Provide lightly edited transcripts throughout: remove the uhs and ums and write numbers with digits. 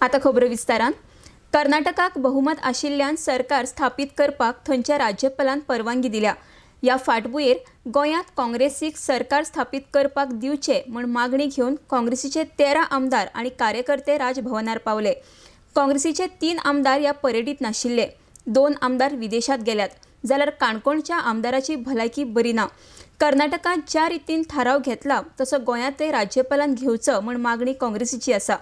आता खबरो विस्तारान. कर्नाटकाक बहुमत आशिल्ल्यान सरकार स्थापीत करपाक थंयच्या राज्यपालान परवानगी दिल्या. ह्या फाटभुंयेर गोंयांत काँग्रेसीक सरकार स्थापीत करपाक दिवचे म्हूण मागणी घेवन काँग्रेसीचे 13 आमदार आनी कार्यकर्ते राजभवनार पावले. काँग्रेसीचे 3 आमदार ह्या परेडीत नाशिल्ले. 2 आमदार विदेशात गेल्यात, जाल्यार काणकोणच्या आमदाराची भलायकी बरी ना. कर्नाटकांत ज्या रितीन थाराव घेतला तसो गोंयांतय राज्यपालान घेवचो म्हूण मागणी काँग्रेसीची आसा.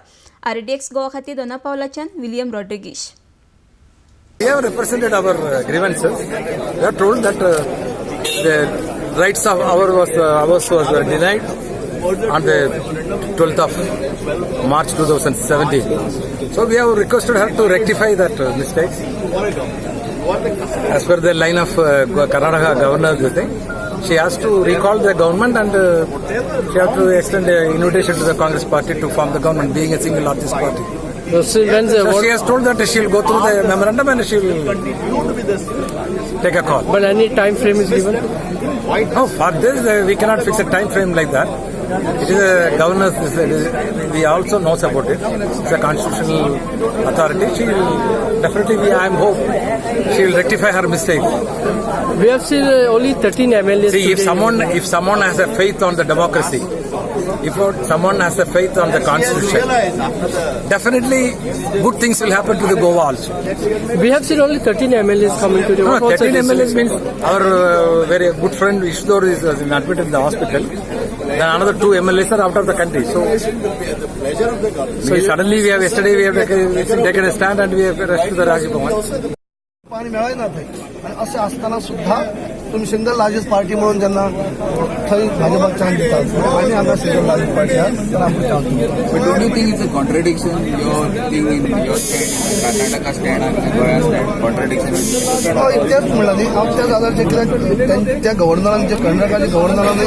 आरडीएक्स गोवा खातीर दोना पावलाच्यान William Rodrigues. We have represented our grievances. We are told that the rights of ours was denied on the 12th of March 2017. So we have requested her to rectify that mistakes. As per the line of Karnataka governor, this thing, she has to recall the government and she has to extend an invitation to the Congress party to form the government, being a single largest party. So, when So what, she has told that she will go through the memorandum and she will take a call. But any time frame is given? No, for this we cannot fix a time frame like that. It is a governor's. We also knows about it. It's a constitutional authority. She will definitely. I am hope she will rectify her mistake. We have seen only 13 MLAs. See, if today. someone has a faith on the democracy, if someone has a faith on the constitution, definitely good things will happen to the Goa also. We have seen only 13 MLAs coming today. No, What was the 13 reason? MLAs means our very good friend Ishdor is admitted in the hospital. Then another two MLAs are out of the country. So, suddenly we have yesterday we have taken a stand and we have rushed to the Raj Bhavan. पाणी मेळना थंय आनी अशें आसतना सुद्दां तुमी single largest party म्हणून जेन्ना थंय भाजपाक चान्स दितात आनी हांगा सिंगल लार्जस्ट पार्टी आहा तेन्ना आमकां चान्स दितात. But don't you think it's a contradiction? Your thing in your stand, Karnataka stand and Goa stand, contradiction? हय, तेच म्हणलां न्ही हांव त्या जाग्यार कित्याक त्या गव्हर्नरान जे कर्नाटकाच्या गव्हर्नरान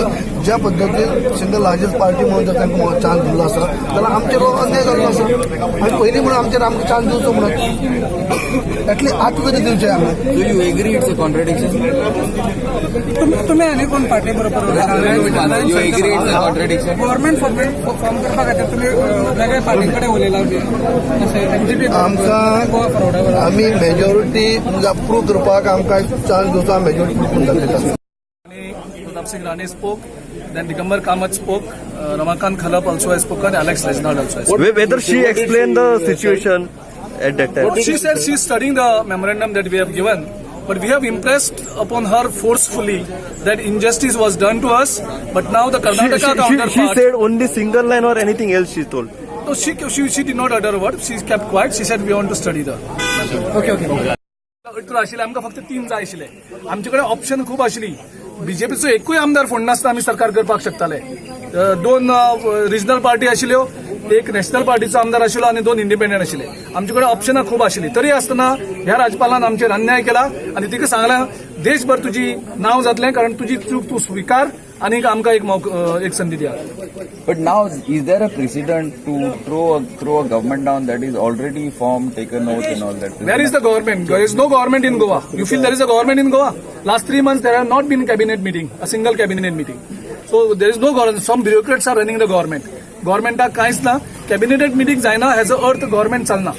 ज्या पद्दतीन सिंगल लार्जस्ट पार्टी म्हणून जर तांकां चान्स दिल्लो आसा जाल्यार आमचेर हो अन्याय जाल्लो आसा आनी पयलीं म्हणून आमचेर आमकां चान्स दिवचो म्हणून एटलीस्ट आतां तरी दिवचें आमी. Do you agree it's a contradiction? तुम्ही आनी कोण पार्टी बरोबर? You agree it's a contradiction? Government form करपा खातीर तुमी वेगळ्या पार्टी कडेन उलयला बी अशें एमजीपी आमकां गोवा फॉरवर्डा? आमी मेजॉरिटी प्रूव करपाक आमकां चान्स दिवचो, आमी मेजॉरिटी प्रूव करून दाखयता. Pratap Singh Rane spoke, then Digambar Kamat spoke, Ramakant Khalap also has spoken, Alex Reginald also has spoken. Whether she explained the situation at that time? She said she is studying the memorandum that we have given, but we have impressed upon her forcefully that injustice was done to us, but now the She, Karnataka she counterpart. Said only single line or anything else she told? No, she did not utter a word. She kept quiet. She said we want to study the. Okay. 18 आशिल्ले, आमकां फक्त 3 जाय आशिल्ले. आमचे कडेन option खूब आशिल्ली. बीजेपीचो एकूय आमदार फोडनासतना आमी सरकार करपाक शकताले. 2 रिजनल पार्टी आशिल्ल्यो, एक नॅशनल पार्टीचो आमदार आशिल्लो आनी 2 इंडिपेंडंट आशिल्ले. आमचे कडेन ऑप्शनां खूब आशिल्ली, तरी आसतना ह्या राज्यपालान आमचेर अन्याय केला आनी तिका सांगलां, देशभर तुजी नांव जातलें, कारण तुजी चूक तूं स्विकार आनी आमकां एक संदी दिया. But now, is there a precedent to throw a government down that is already formed, taken oath and all that? Where is the government? There is no government in Goa. You feel there is a government in Goa? Last 3 months there have not been cabinet meeting, a single cabinet meeting. So there is no government. Some bureaucrats are running the government. गव्हर्मेंटाक कांयच ना, cabinet meeting जायना हेजो अर्थ government चलना.